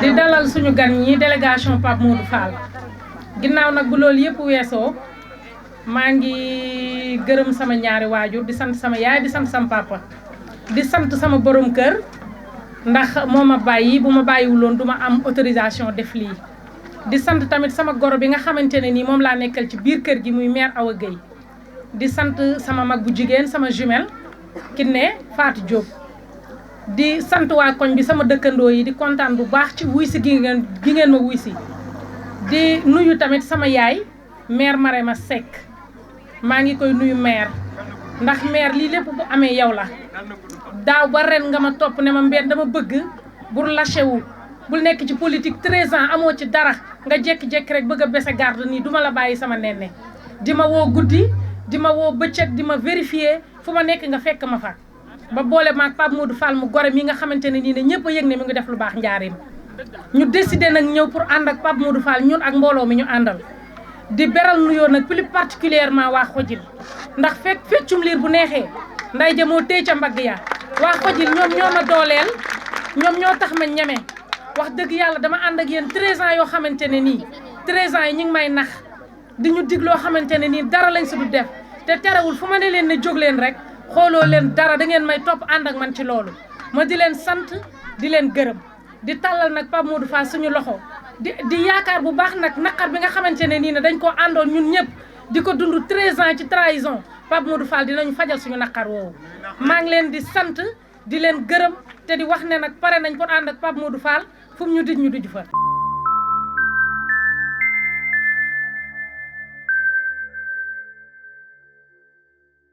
di dalal suñu gan ñi délégation Pape Modou Fall ginnaaw nag bu loolu yëpp weesoo maa ngi gërëm sama ñaari waajur di sant sama yaay di sant sama papa di sant sama borom kër ndax moo ma bàyyi bu ma bàyyiwuloon du ma am autorisation def lii di sant tamit sama goro bi nga xamante ne nii moom laa nekkal ci biir kër gi muy mère Awa Gueye di sant sama mag bu jigéen sama jumelle Kiné Fatou Diop di sant waa koñ bi sama dëkkandoo yi di kontaan bu baax ci wuy si gi ngeen ma wuy si di nuyu tamit sama yaay mère Marema Seck maa ngi koy nuyu mère ndax mère lii lépp bu amee yow la daaw ba ren nga ma topp ne ma mbeen dama bëgg bul lâché wu bul nekk ci politique 13 ans amoo ci dara nga jékki-jékki rek bëgg a bese garde nii duma la bàyyi sama nenne di ma woo guddi di ma woo bëccëg di ma vérifier fu ma nekk nga fekk ma fa ba boole maag Pape Modou Fall mu gore mi nga xamante ne nii ne ñëpp a yëg ne mi ngi def lu baax njaareem ñu décidé nag ñëw pour ànd ak Pape Modou Fall ñun ak mbooloo mi ñu àndal di beral nuyoo nag plus particulièrement waa Xojil ndax feccum liir bu neexee nday ja moo téye ca mbagg ya waa Xojil ñoom ñoo ma dooleel ñoom ñoo tax ma ñeme wax dëgg yàlla dama ànd ak yéen 13 ans yoo xamante ne nii 13 ans yi ñu ngi may nax di ñu dig loo xamante ne nii dara lañ si du def te terewul fu ma ne leen ne jóg leen rek xooloo leen dara da ngeen may topp ànd ak man ci loolu ma di leen sant di leen gërëm di tàllal nag Pape Modou Fall suñu loxo di yaakaar bu baax nag naqar bi nga xamante ne nii ne dañ koo àndoon ñun ñëpp di ko dund 13 ans ci trahison Pape Modou Fall dinañu fajal suñu naqar woowu maa ngi leen di sant di leen gërëm te di wax ne nag pare nañ pour ànd ak Pape Modou Fall fu mu ñu dij fa